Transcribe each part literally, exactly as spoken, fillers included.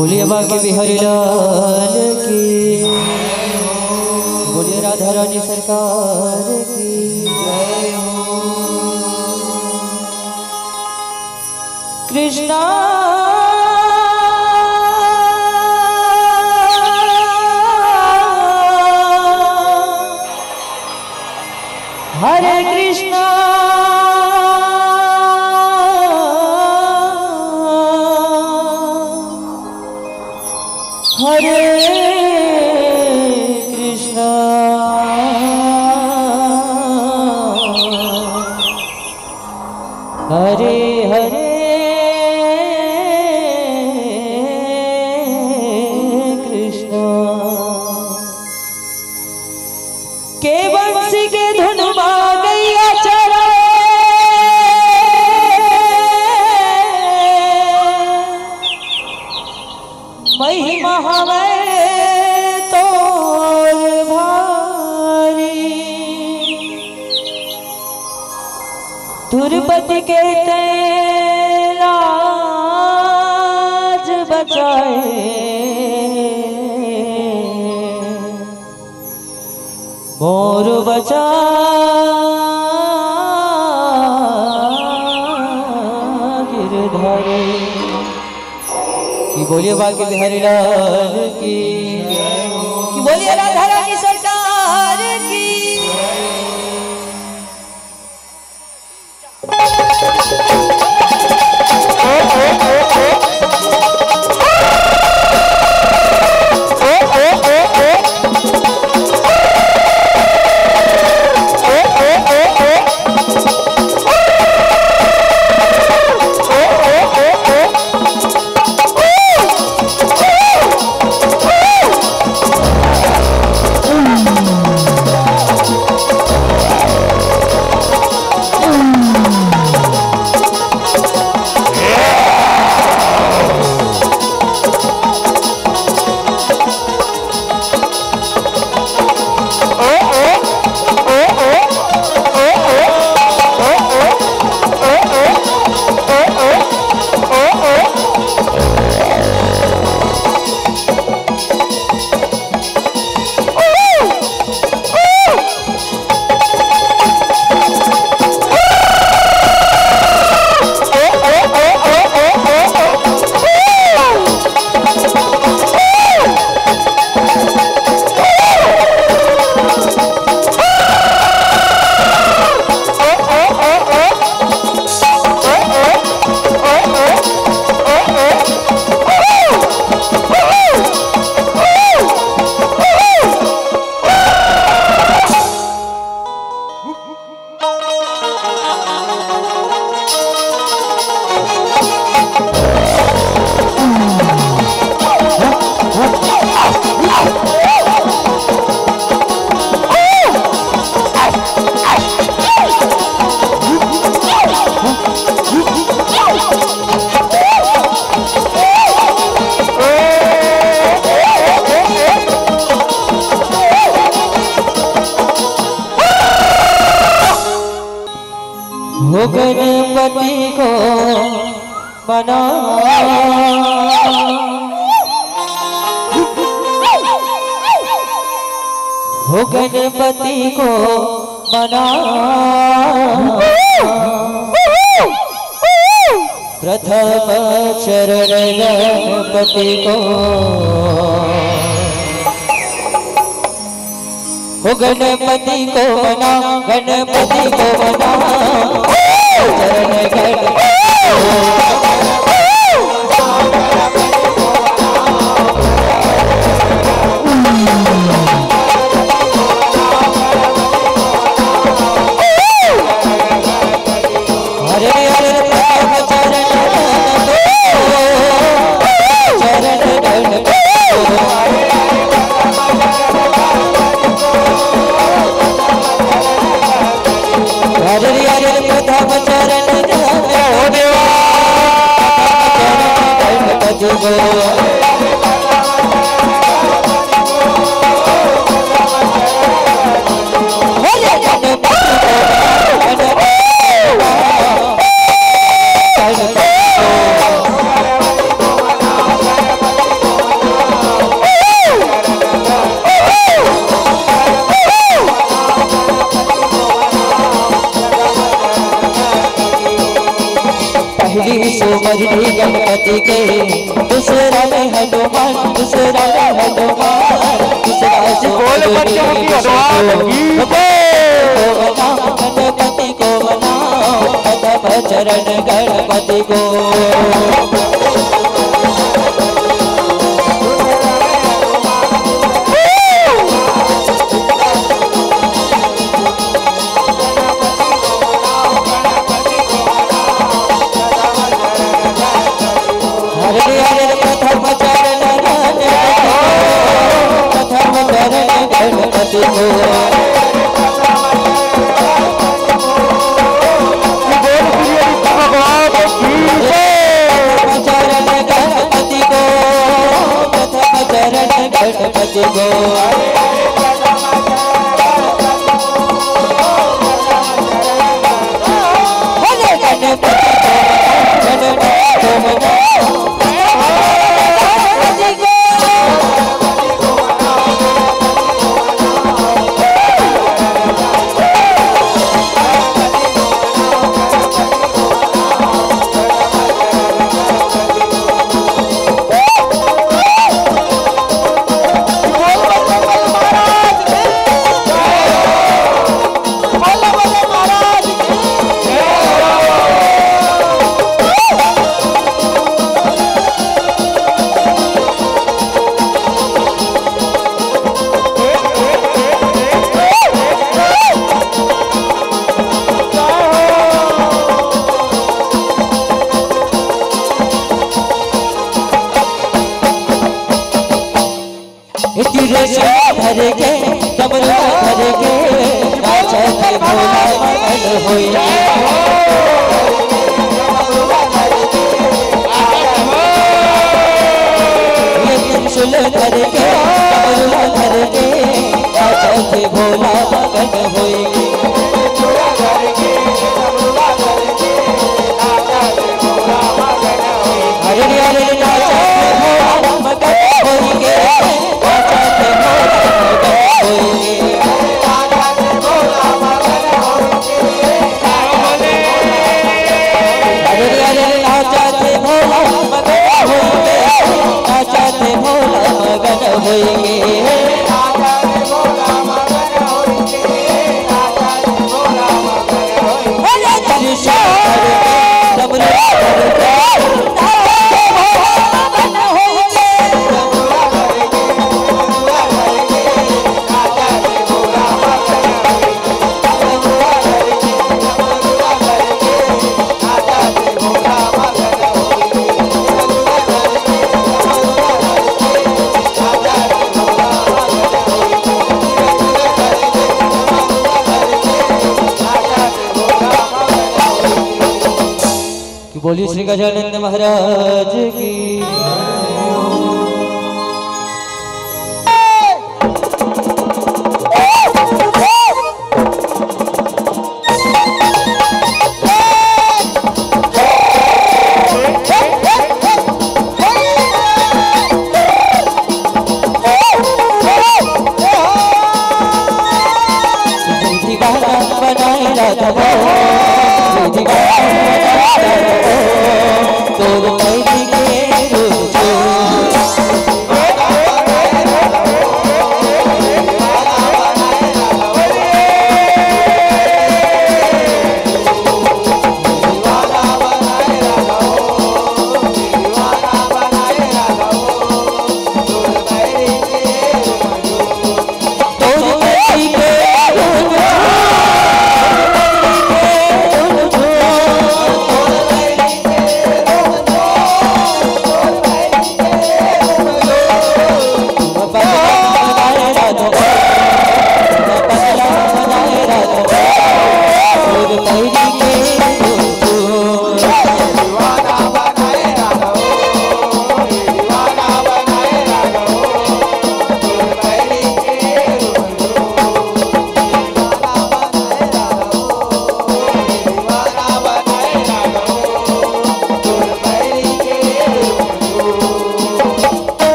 बोलिए बांके बिहारी लाल की, बोलिए राधा रानी सरकार की। कृष्णा हरे कृष्णा, हरे कृष्णा, हरे हरे कृष्णा। के बंसी के धुन मा गैया चराए, महिमा हवै तोर भारी। दुर्पति के तैं लाज बचाए, मोर बचा गिरधारी। कि बोलिए बांके बिहारी लाल की, कि बोलिए राधा रानी सरकार की। हो गणपति को मना, हो गणपति को मना, प्रथम चरण गणपति को। हो गणपति को मना, गणपति को मना, चरण गणपति को। हरे हरे प्रभु चरण गणपति को, चरण गणपति को। हरि हरि प्रथम चरण गणपति को। पहली सुमरनी गणपति के, दूसरा में हनुमान, दूसरा में हनुमान, तीसरा बोल सुमरनी बच्चों की हनुमान की। को मनाओ, गणपति को मनाओ, प्रथम चरण गणपति को। हरे हरे प्रथम चरण गणपति को, प्रथम चरण गणपति को। प्रथम चरण गणपति को, प्रथम चरण गणपति को। तिरछा धर के, डमरू धर के, नाचत भोला मगन होई। ये त्रिशूल धर के, डमरू धर के, नाचत भोला मगन होई। अरे रे अरे रे, नाचत भोला मगन होई गे, नाचत भोला मगन होई गे। अरे रे अरे रे, नाचत भोला मगन होई गे, नाचत भोला मगन होई गे। कि बोलिए श्री गजानंद महाराज की।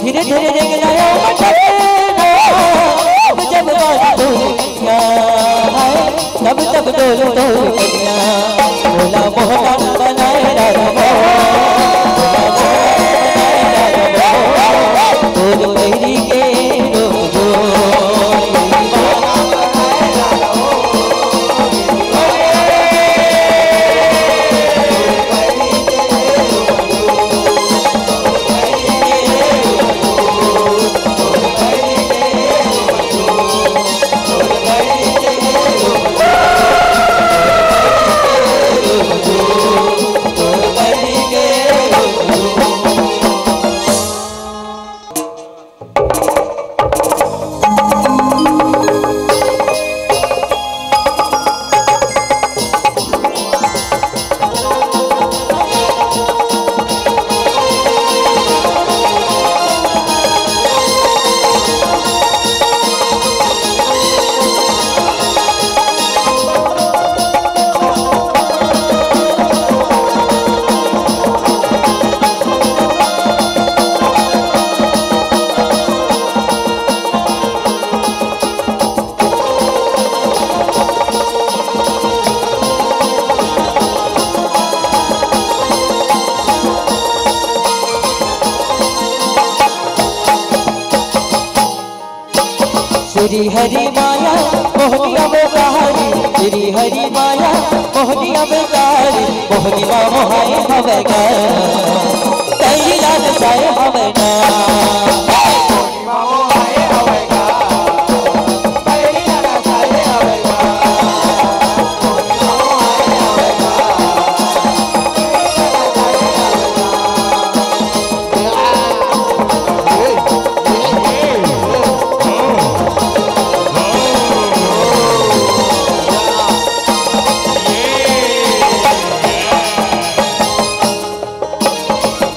धीरे धीरे रेंग लायो मटकिया, जब जब बाज तोर कनिया, हाय, तब तब डोल तोर कनिया। भोला मोहन बनाए राजा, भोला मोहन बनाए राजा, तोर बैरी के रोक जो। श्री हरि माया मोहनी अवतारी, श्री हरि माया मोहनी अवतारी, मोहनी मा मोहाए हवै गा, तैरी लाल साए हवै ना।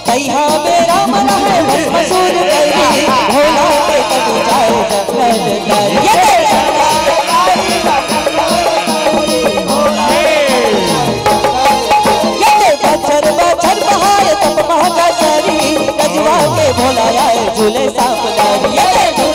तैहा बेरा मन है भस्मासुर कैली, भोला के तनु जाए जंगल जाए। ये दे। ये दे बछर बछर बहार तप महका सरी, रजवा के भोला आए झूले सांप नारी। ये दे।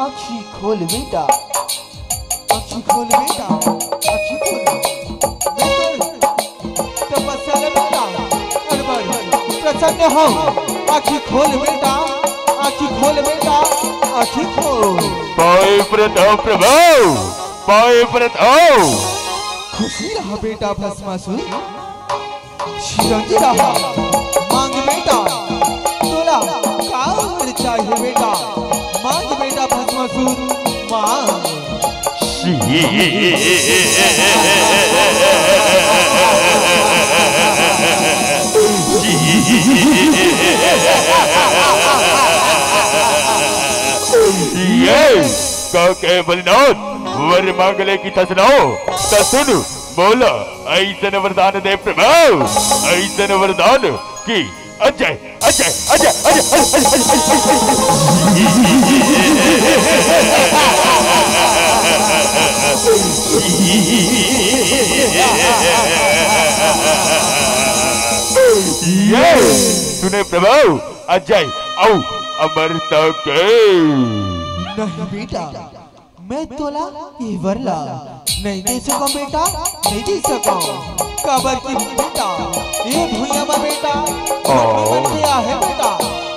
आँखी खोल बेटा, आँखी खोल बेटा, आँखी खोल। मैं तो तपस्या ले बेटा, अरे बड़ी प्रसन्न हो। आँखी खोल बेटा, आँखी खोल बेटा, आँखी खोल। पाए प्रताप प्रभु, पाए प्रताप। खुशी रहा बेटा भस्मासुर। चिरंजी रहा, मांग बेटा, तोला का वर चाही बेटा, मांग बेटा भस्मासुर, मांग। ये का के बलिनाथ वर मांग ले की तसनाओ, त सुन बोला। ऐसन वरदान दे प्रभु, ऐसन वरदान कि अजय, अजय, अजय, अजय, अजय, अजय, अजय, अजय। ये सुने प्रभु, अजय, अउ अमरता के। नहीं बेटा, मैं तोला ये वर ला नइ दे सकंव बेटा, नइ दे सकंव। काबर कि बेटा, ये भुइयां म बेटा, ओ। मनखे आहे बेटा,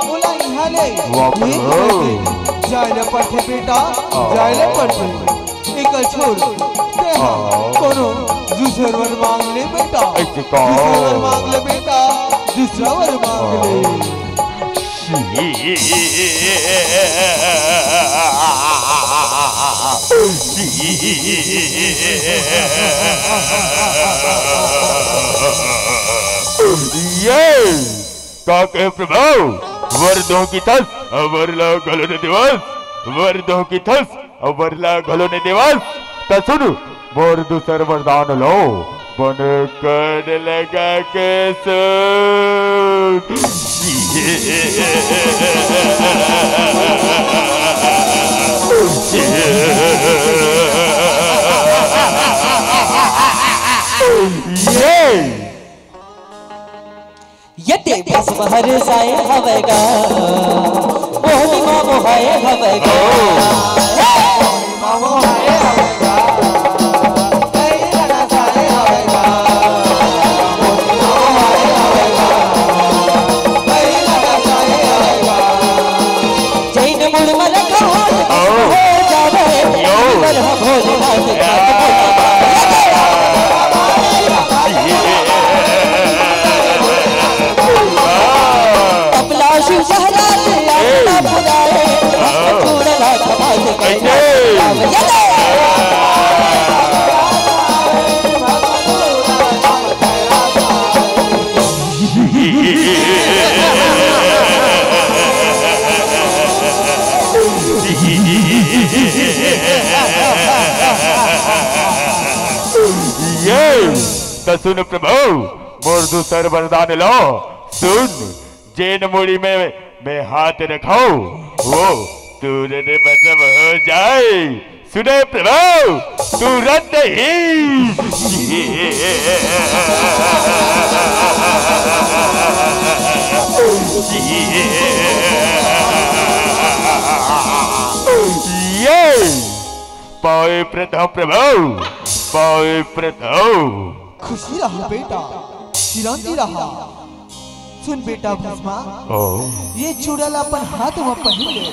ओला इहाँ ले वाह, ये वाह। जाए ले पड़थे बेटा, ओ। जाए ले पड़थे। एकर छोड़, तेहा ओ। कोनो दूसर वर मांग ले बेटा, ऐसे का? दूसर वर मांग ले बेटा, दूसरा वर मांग ले। ओ। ये का कहे प्रभु, वर दो की थस, वर ला घलो ने देवस, वर दो की थस, वर ला घलो ने देवस। त सुन, मोर दूसर वरदान लो, बन कर लगा के सुन। ये ये ते भस्म हर जाए हवै गा, मोहनी मा मोहाए हवै गा। जैन मुड़ में रखा हाथ भस्म हो जावे, कर भोलेनाथ का। तबला शिव महाराज आंगना पुराए, भक्त छोड़ला धमाल कैसे। ये त सुन प्रभु, मोर दूसर वरदान लो। सुन, जेन मुड़ी में मैं हाथ रखो, वो तुरंत भस्म हो जाए। सुने प्रभु, तुरंत ही। ये पावे प्रथम प्रभु, पावे प्रथम। खुशी रहा बेटा, चिरंजी रहा। सुन बेटा भस्मा, ओ। ये चूड़ा ला अपन हाथ में पहन ले।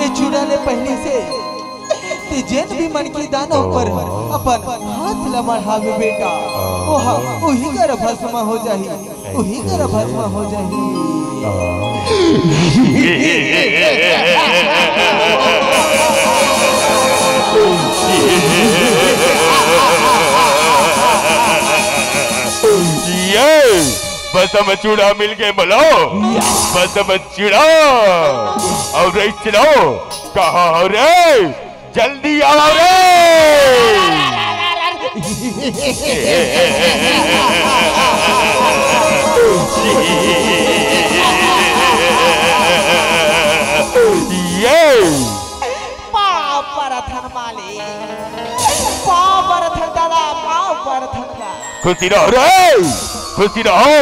ये चूड़ा ले पहने से ते जेन भी मन की दानव पर अपन हाथ ला मढ़ावे बेटा, ओ। ओहा उही कर भस्म हो जाही, उही कर भस्म हो जाही। ये भस्म चूड़ा मिल के बोलो, भस्म चूड़ा। अउ रे चलो, कहाँ हो रे? जल्दी आओ रे। ये पाँव परथन मालिक, पाँव परथन दादा, पाँव परथन का। खुशी रहो रे, खुशी रहो।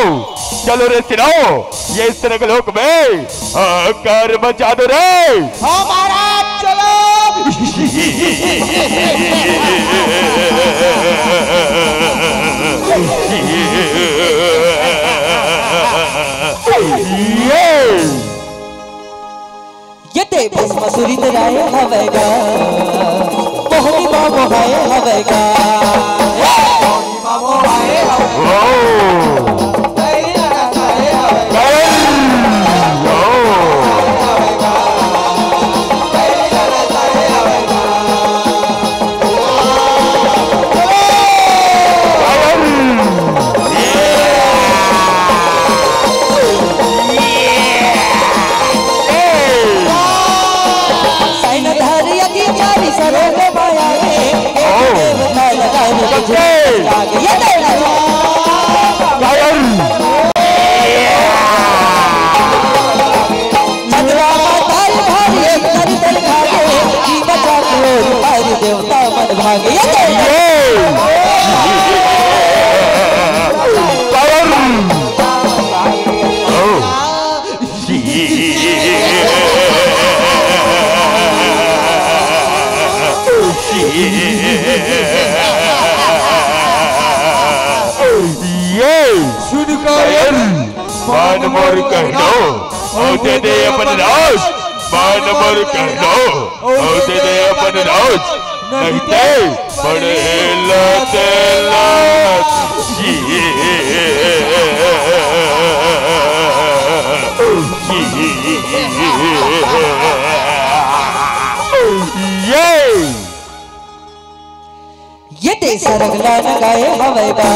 चलो रे सिराओ, ये स्वर्ग लोक में हाहाकार मचा दो रे। हाँ महाराज, चलो। ये ये ते भस्म सुरित राय हवै गा, मोहनी मा मोहाय हवै गा। सैन धरि अति चारि सरोज माया रे, एक देवता लगाए रे। ये देख। चंद्रमा ताल भारी एक नर जल भागे, की बचा के और पार देवता मन भागे। ये देख। ये। पावर। ओ। ये सुन कायर, मान मोर कहनो, अउ दे दे अपन राज, मान मोर कहनो, अउ दे दे अपन राज, नहीं ते पड़े लते लत। ये ये ते सरग ला न गाए हवय गा।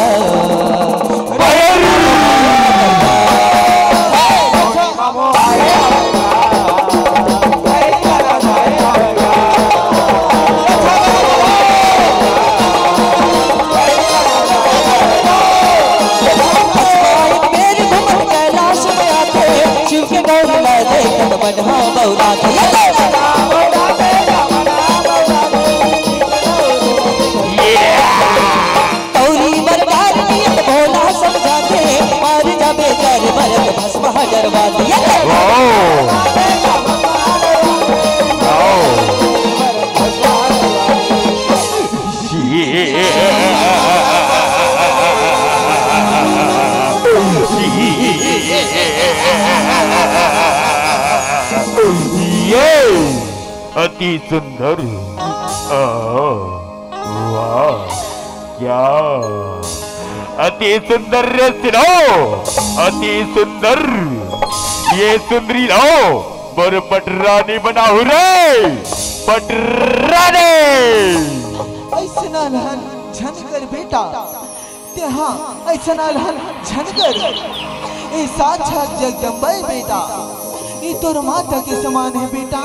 एक बेर घूमत कैलाश में आथे, शिव के गौर ला देखत मन हा बौराथे। ये तो गौरी वरदान नियत भोला समझाथे, मार जाबे कर मरत भस्म हगरवाथे। ये तो ये अति सुंदर। आ, वाह, क्या अति सुंदर रे सिरो, अति सुंदर। ये सुंदरी लो, मोर पटरानी बनाहू रे, पटरानी। ऐसे ना लहन झन कर बेटा, तेहा अइसन अलहन झन कर। ए साक्षात जगदम्बा ए बेटा, ए तोर माता के समान हे बेटा।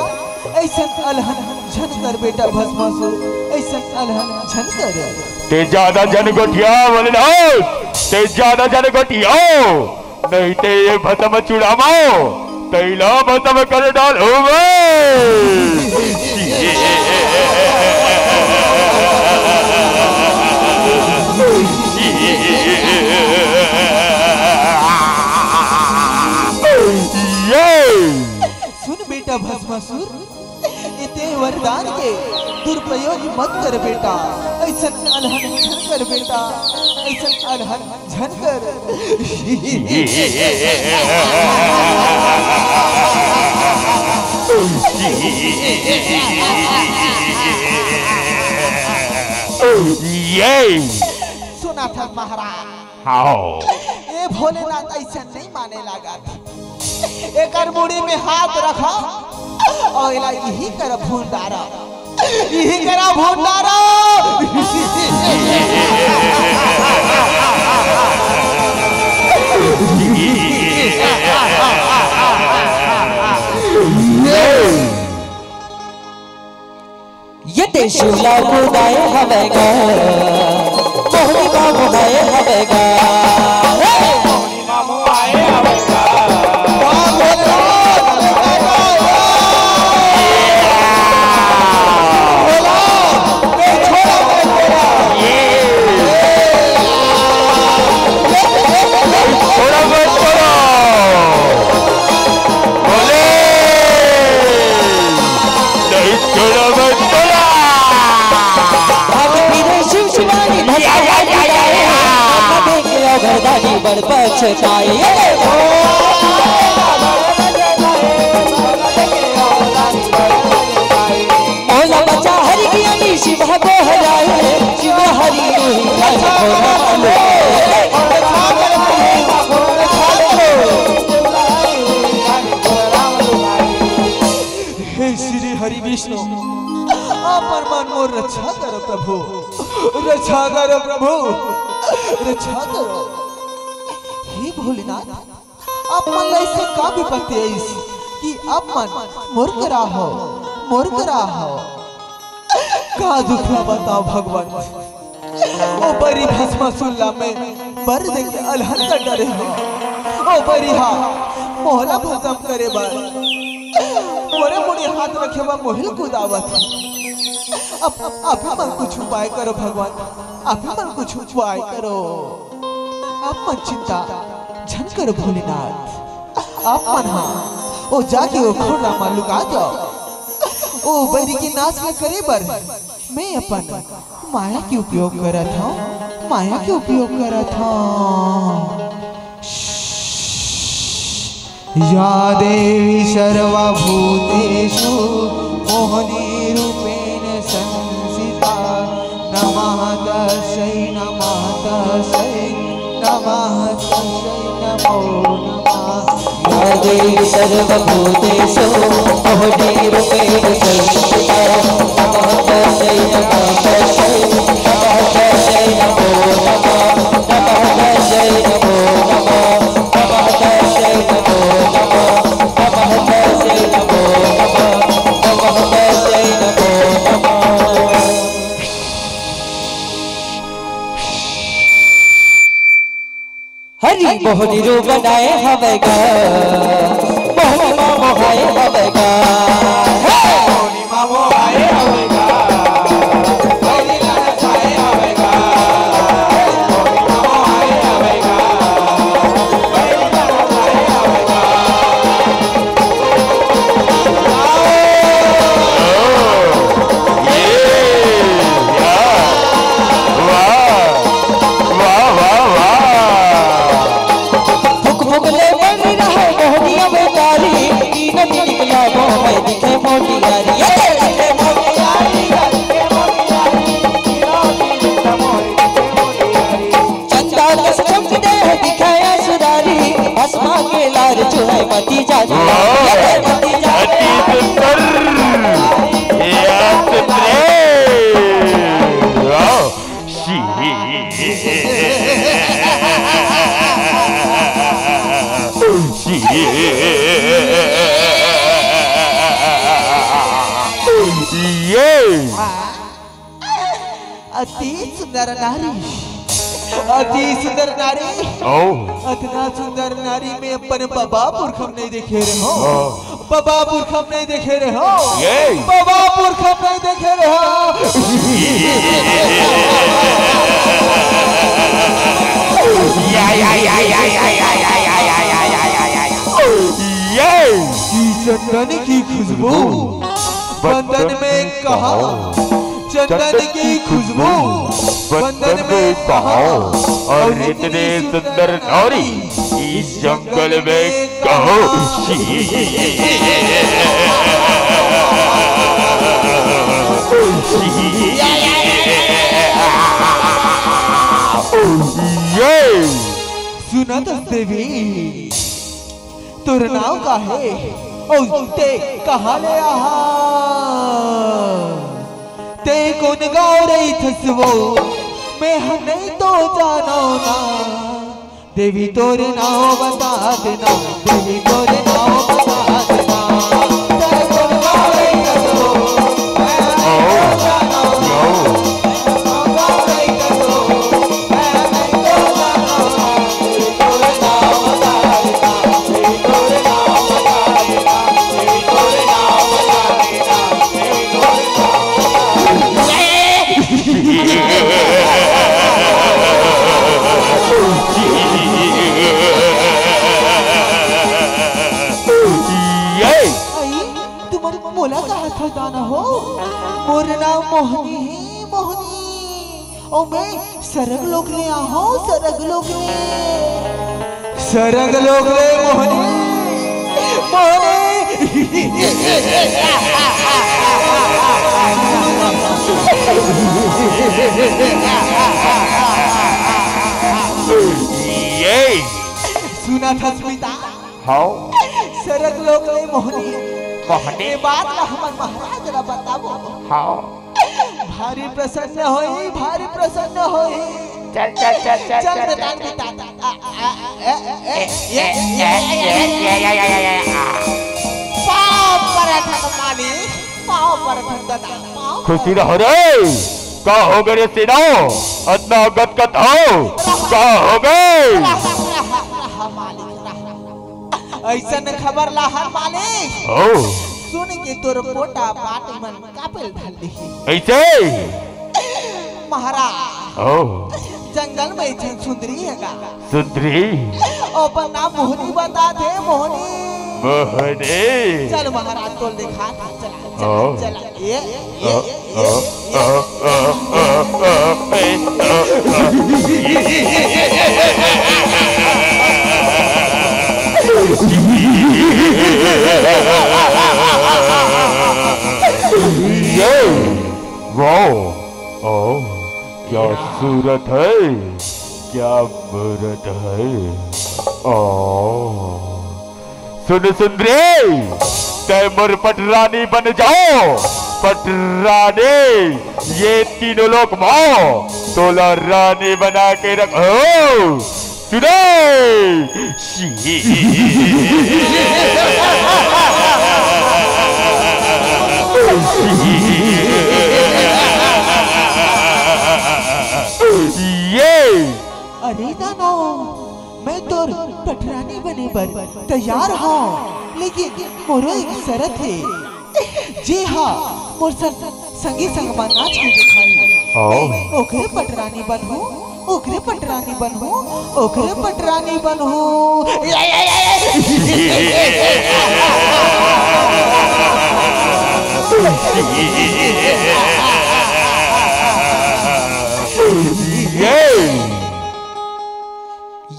अइसन अलहन झन कर बेटा भस्मासुर, अइसन अलहन झन कर। ते ज्यादा झन गोठिया भोलेनाथ, ते ज्यादा झन गोठिया। नहीं ते ये भस्म चुड़ावो, तैला भस्म कर डालहूं मैं। ये सुन बेटा भस्मासुर, ए ते वरदान के दुरुपयोग मत कर बेटा। अइसन अलहन झन कर बेटा, अइसन अलहन झन कर। ये सुना था महाराज। हाओ। ए भोलेनाथ अइसन नहीं माने लागत। एकर मुड़ी में हाथ रखा अउ एला इही करा भूंडारा, इही करा भूंडारा। ये ते शिवला कुदाए हवय गा, मोहनी बाबू आए हवय गा। हे! मोहनी बाबू आए हवय गा। वाह, भोलेनाथ, भोलेनाथ, भोलेनाथ। थोड़ा बहुत बोलो। बोले। नहीं थोड़ा बहुत बोलो। भक्त फिरे शिव शिवानी भक्त या, या, या, या, या। भक्त के अवघड़दानी बड़ पछताए। मोला बचा हरि ज्ञानी शिव गोहराए, शिव हरि नहीं जाने घोड़ा मालो। हे श्री हरि विष्णु, आप मन मोर रक्षा करो प्रभु, रक्षा करो प्रभु, रक्षा करो। हे भोलेनाथ, आप मन ला अइसे का विपत्ति आइस कि आप मन मोर करा हो, मोर करा हो? का दुख ला बताओ भगवान? ओ बरी भस्मासुर ला मैं बर देके अलहन कर डरे हो। ओ बरी हा मोला भस्म करे बर मोरे मुड़ी हाथ रखे बर मोहिल कुदावत हे। अब, अब आप मन कुछ उपाय करो भगवान, आप मन कुछ उपाय करो। आप मन चिंता झन करो भोलेनाथ, आप मन हा ओ जाके ओ खोला मा लुका जाओ। ओ बैरी के नाश ल करे बर मैं अपन माया के उपयोग करत हव, माया के उपयोग करत हव। या देवी सर्वभूतेषु मोहिनी रूपेण संस्थिता। नमः तस्यै नमः तस्यै नमः तस्यै नमो नमः। या देवी सर्वभूतेषु मोहिनी रूपेण संस्थिता। नमः तस्यै नमः तस्यै नमः मोहनी रूप बनाए हवे गा, मोहनी माँ मोहाए हवे गा। हे! मोहनी माँ मोहाए हवे गा, मोहनी लाल छाए हवे गा। हे! मोहनी माँ मोहाए हवे गा, मोहनी लाल छाए हवे गा। वाह, वाह, वाह, वाह। फुक फुक ले बन रहे मोहनिया में तारी, तीनों दिन निकला वो मैं दिखे मोटी यारी। ये दिखे मोटी यारी, दिखे मोटी यारी, तीनों दिन निकला मोटी यारी। चंदा कस चमकदे हे दिखाया सुरारी, आसमां के लार जो है मती जाने। वाह! ये मती जाने। अति सुंदर। या सुंदर। वाह! शी। शी। ये। अति सुंदर नारी, अति सुंदर नारी। ओ। अतना सुंदर नारी मैं अपन बाबा पुरखा म नहीं देखे रहे हो। ओ। बाबा पुरखा म नहीं देखे रहे हो। ये। बाबा पुरखा म नहीं देखे रहे हो। या, या, या। ये। कि चंदन की खुशबू बदन में कहाँ, चंदन की खुशबू बदन में कहाँ, और इतनी सुंदर नारी इस जंगल में कहाँ। ये। सुनत देवी, तोर नाव का हे? अउ ते कहाँ ले आहा? ते कोन गाँव रहिथस वो? मैं ह नहीं तो जानव ना। देवी तोर नाव बता देना, देवी तोर नाव बता देना। ते कोन गाँव रहिथस वो? मैं ह नहीं तो जानव ना। अई, तुमन मोला कहा था गाना हो? मोर नाम मोहनी हे, मोहनी। ओ मैं सरग लोक ले आहो, सरग लोक ले। सरग लोक ले मोहनी, मोहनी। ये। सुना था सुमिता? हाँ। सरग लोक ले मोहनी। मोहनी। ये बात ला हमर महाराज ला बताबो। हाँ। भारी प्रसन्न होई, भारी प्रसन्न होई। चल, चल, चल, चल, चल, चल, बेटा, चल। बेटा। आ, आ, ए, ए, ए, ए, ए, ए, ए, ए, ए, ए, ए, ए, ए, आ। पाँव परत हन मालिक, पाँव परत हन दादा, पाँव खुशी परत रहो रे। का हो गे रे सेना? अतना गदगद हो? का हो गे? रहा, रहा, रहा, मालिक, रहा। अइसन खबर ला हर मालिक। ओ। सुन के तोर पोटा पाट मन कापेल धर लिही। अइसे? महाराज। ओ। जंगल में एक झन सुंदरी हे गा। सुंदरी? अपन नाम मोहनी बता थे, मोहनी। मोहनी। चल महाराज, तोल देखा था, चला, चला, ओ। चला। ये, ये, ओ, ये, ओ, ये। ओ, ओ, ओ, ओ, ए, ओ, ओ। ये, वाओ, ओ, क्या सूरत है, क्या मूरत है, ओ। सुन, सुन रे, तै मोर पटरानी बन जाओ, पटरानी, ये तीनों लोक भाओ, तोला रानी बना के रखो। सुने। ये। अरे दानव, मैं तोर बर तैयार हंव, लेकिन मोरो एक शरत हे, जे हा मोर संग, संगी संग मा नाच के दिखाही, आओ। मैं ओकरे पटरानी बनहूं, ओकरे पटरानी बनहूं, ओकरे पटरानी बनहूं।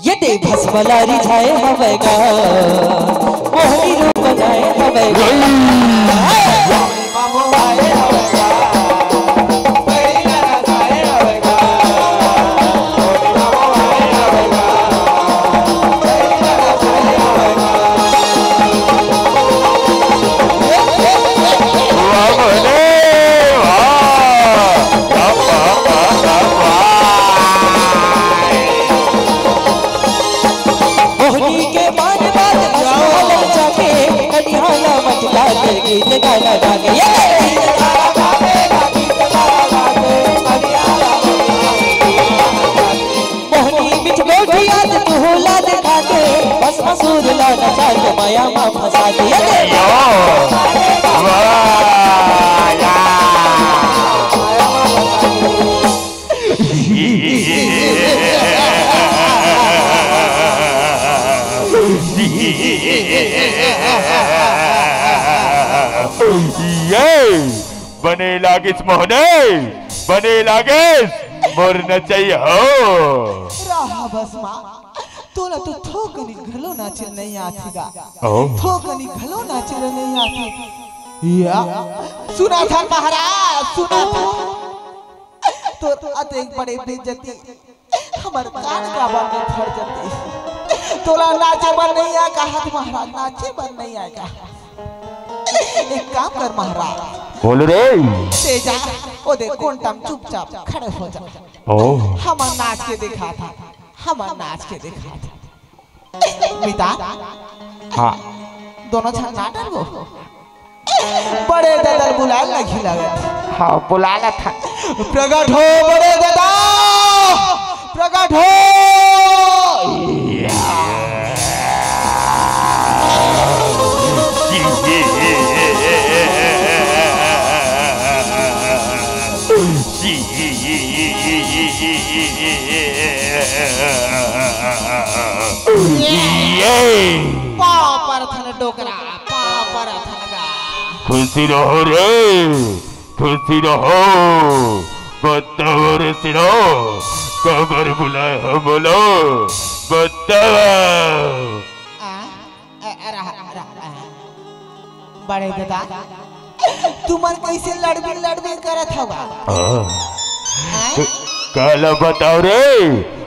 ये दे भस्म ला रिझाए हवय गा, मोहनी रूप बनाए हवय गा। मोहनी के बात बात में सुहालन जाके, कनिहा ला मटका के गीत गाना जागे। ये मोहनी मिठ गोठी आज तू ला दिखा के, बस मसूर ला नचा के माया मा फंसा के। ये यो, वाह, या। ये बने लागिस मोहनी, बने लागिस मोर नचई हो। रहा बस माँ, तोला तो थोकनी घलो नाचे नइ आथे गा। ओ। थोकनी घलो नाचे नइ आथे। या, सुना था महाराज, सुना था। तोर अतेक बड़े बेइज्जती हमर कान काबर नइ फट जतिस? तोला नाचे बर नइ आय का हाथ महाराज, नाचे बर नइ आय का? एक काम कर महाराज। बोल रे। ते जा, ओ दे कोंटा म चुपचाप खड़े हो जा। ओ। हमन नाच के दिखाथन, हमन नाच के दिखाथन। मितान। हाँ। दोनों झन ना डरबो। बड़े ददा ल बुलाए ल लगही लागत। हाँ, बुला लेथन। प्रगट हो बड़े ददा, प्रगट हो। ये। पाँव परथन डोकरा, पाँव परथन गा। खुशी रहो रे, खुशी रहो। बताओ रे सिरो, काबर बुलाए हो बोलो, बताओ। आ? अ-, अ-, रहा, रहा, रहा। बड़े ददा, तुमन कइसे लड़बिन लड़बिन करत हवा? हाँ। हैं? क-, काला बताओ रे,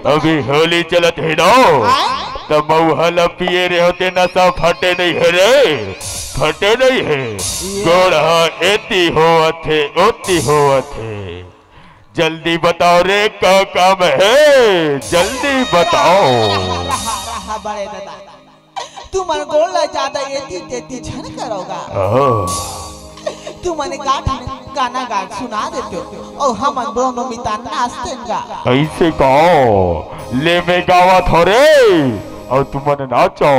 अभी होली चलत हे ना, हाँ? त मउहा ल पिए रहे होते, नशा फटे नइ हे रे, फटे नइ हे। ये गोड़ ह एती होवत हे, ओती होवत हे। जल्दी बताओ रे, का काम हे? जल्दी बताओ। रहा, रहा, रहा, बड़े ददा। तुमन गोड़ ला जादा एती तेती झन करो गा। ओहो। तुमन एक आठ गाना गा सुना देते हो, अउ हमन दोनों मितान नाचतेन गा। अइसे गाओ, ले मैं गावत हो रे, अउ तुमन नाचो।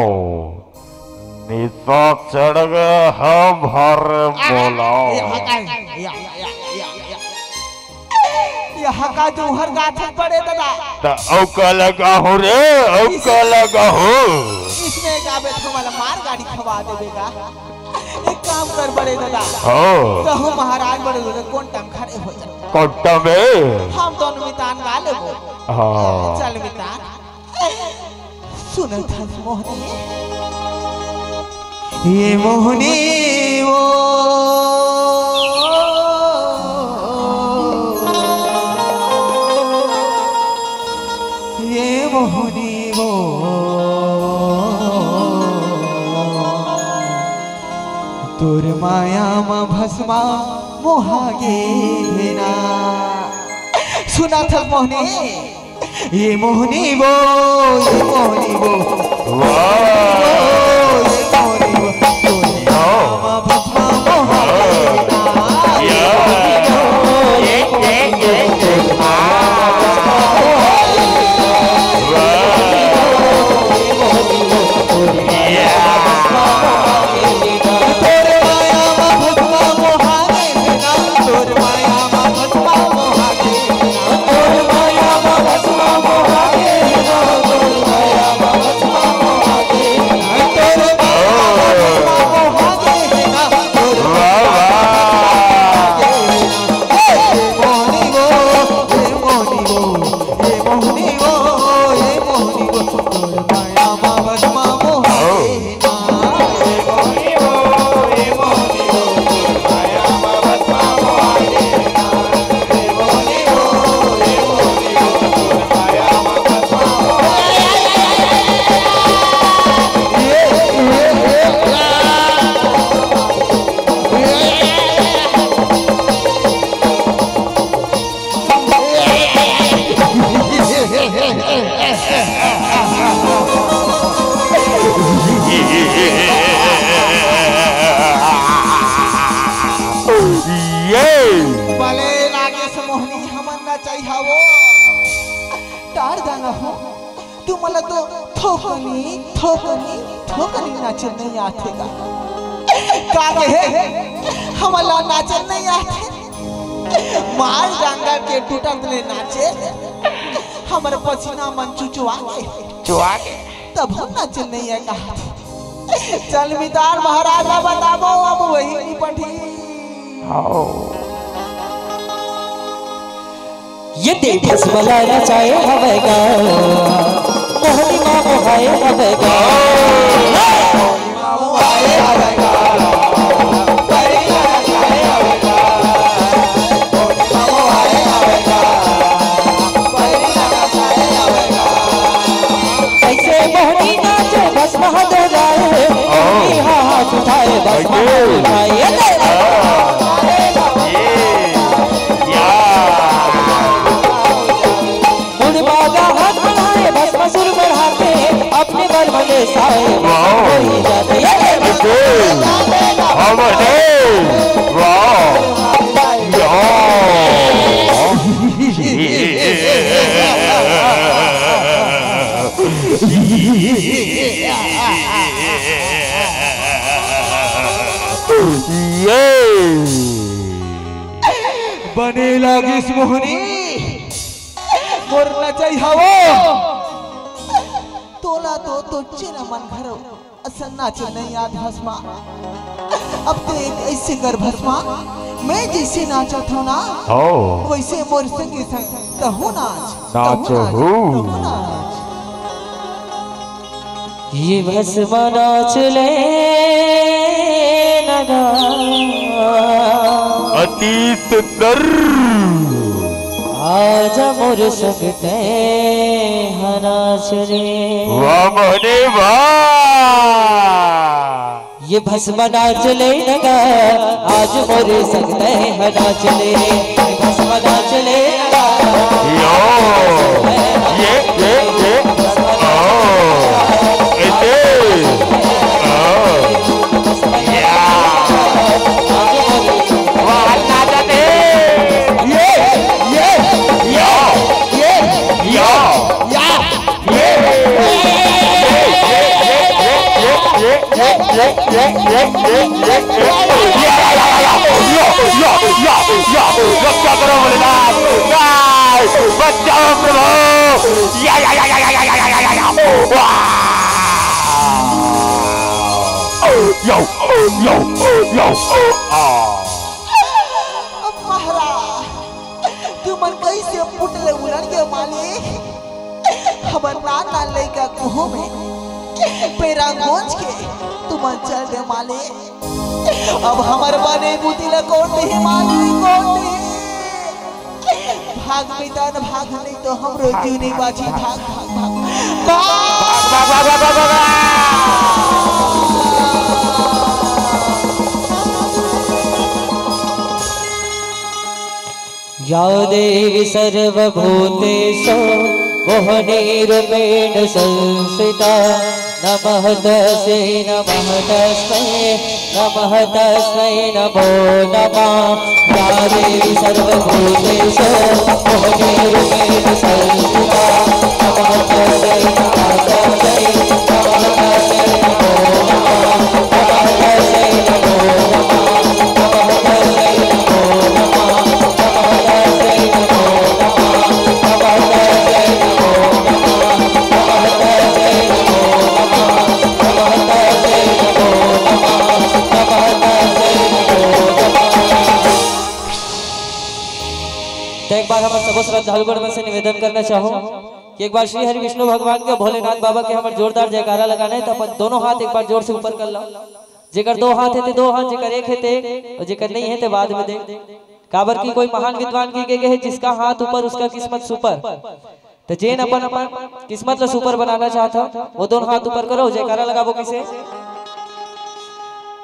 निशा चढ़ गे हे भर बोलाओ। ये हका, ये, ये, ये, ये, ये, ये। ये हका जौहर गाथे बड़े ददा। त अउ का लगाहूँ रे, अउ का लगाहूँ? इसमें गाबे त हमला मार गाड़ी खवा देबे गा। एक काम कर बड़े ददा। हाँ। त हम महाराज बड़े ददा कोंटा म खड़े हो जा। कोंटा में? हम दोनों मितान गा लेबो। हाँ। चल मितान। सुनत हस मोहनी? ये मोहनी वो, ये मोहनी वो, तोर माया म भस्मा मोहा गे हे ना। सुनत हस मोहनी? ये मोहनी वो, ये मोहनी वो। वाह। ये मोहनी वो, तोरे वाह। नाम भस्मा मोहा वाह। या। ये मोहनी वो, ये मोहनी वो, तोरे नाम भस्मा मोहा वाह। ये मोहनी वो, तोरे तई हवो, टार दाना हो, तुमन ला तो थोकनी, थोकनी, थोकनी नाचे नइ आथे गा। का कहे? हमन ला नाचे नइ आथे। माल डांगा के टूटत ले नाचे, हमर पसीना मन चुचुआ के। चुआ के। तब हम नाचे नइ आए कहा। चल मितान महाराज ला बताबो, अब वही निपटी। आओ। ये दे भस्म ला नचाए हवे गा, मोहनी माँ मोहाए हवे गा। ऐसे मोहनी नाचे भस्म हा डोलाए, मोहनी हा हाथ उठाए भस्म हा डोलाए। ये दे। ये, या। मुड़ बागा हाथ बढ़ाए, भस्मासुर बढ़ाते, अपने बल मले साए, वाह। हो ही जाते। ये दे। बिल्कुल। हम हैं। वाह। या। ये। बने लागिस मोहनी, मोर नचई हवो। तोला तो, तो चेला मन घरो असन नाचे नइ आत भस्मा। अब तो एक ऐसे कर भस्मा, मैं जैसे नाचत हूँ ना, हो। वैसे मोर संगे संग तहू नाच, तहू नाच, नाचहू। तहू नाच। ये भस्म नाच ले नगा। अतीत कर। आजा मोर संग तैं ह नाच ले। वाह मोहनी वाह। ये भस्म नाच ले नगा, आज मोर संग तैं ह नाच ले। ये भस्म नाच ले नगा। यो, ये, ये, ये, ओ, ऐसे, ओ, या। वाह, नाचत हे। ये, ये, यो, ये, यो, या। रक्षा करो भोलेनाथ, बचाओ प्रभु। या, या, या। वाह। यो, यो, यो, आ। महाराज, तुमन कैसे पुट ले उलड़ गए मालिक? हमर नान नान लइका कुहू में पैरा गोंज के तुमन चल दे मालिक। अब हमर बने बुद्धि ला कोन देही मालिक, कोन देही? भाग मितान भाग, नहीं तो हमरो जीव नहीं बाची। भाग, भाग, भाग। भाग। भाग, भाग, भाग, भाग, भाग, भाग। या देवी सर्वभूतेषु मोहिनी रूपेण संस्थिता। नमः तस्मै, नमः तस्मै, नमः तस्मै नमो नमः। या देवी सर्वभूतेषु मोहिनी रूपेण संस्थिता। नमः तस्मै, नमः तस्मै, नमः तस्मै नमो नमः। तो एक बार हमर सबो श्रद्धालुगण मन से निवेदन करना चाहूँ कि एक बार श्री हरि विष्णु भगवान के, भोलेनाथ बाबा के हमर जोरदार जयकारा लगाना हे। तो अपन दोनों हाथ एक बार जोर से ऊपर कर लो। जेकर दो हाथ हे ते दो हाथ, जेकर एक हे ते एक, अउ जेकर नहीं हे ते बाद में दे। काबर कि कोई महान विद्वान कहि गे हे, "जिसका हाथ ऊपर उसका किस्मत सुपर।" तो जेन अपन अपन किस्मत ला सुपर बनाना चाहत हो, वो दोनों हाथ ऊपर करो, जयकारा लगाबो किसे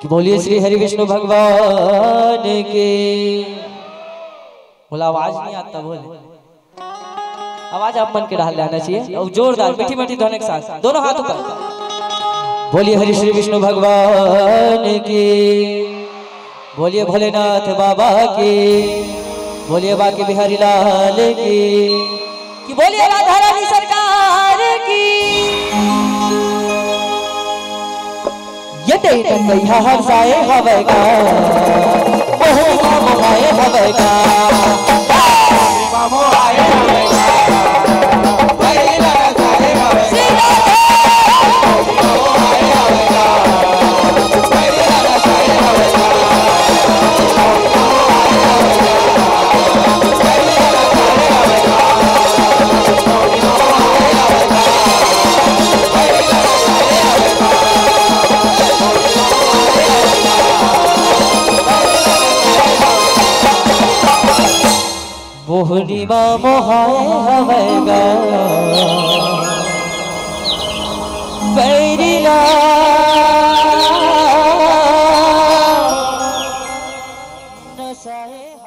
कि बोलिए श्री हरि विष्णु भगवान की। बोला, आवाज नहीं आता, बोले। आवाज आप मन के डाल जाना चाहिए। और जोरदार, मीठी मीठी ध्वनि के साथ, दोनों हाथ ऊपर। बोलिए हरि श्री विष्णु भगवान की, बोलिए भोलेनाथ बाबा की। बोलिए बांके बिहारी लाल की, कि बोलिए राधा रानी सरकार की। ये दे टकैया हर साए हवै का, बहुआ मोहाए हवै का। बोहनी मा मोहाए हवै गा, बैरी ला नसाए।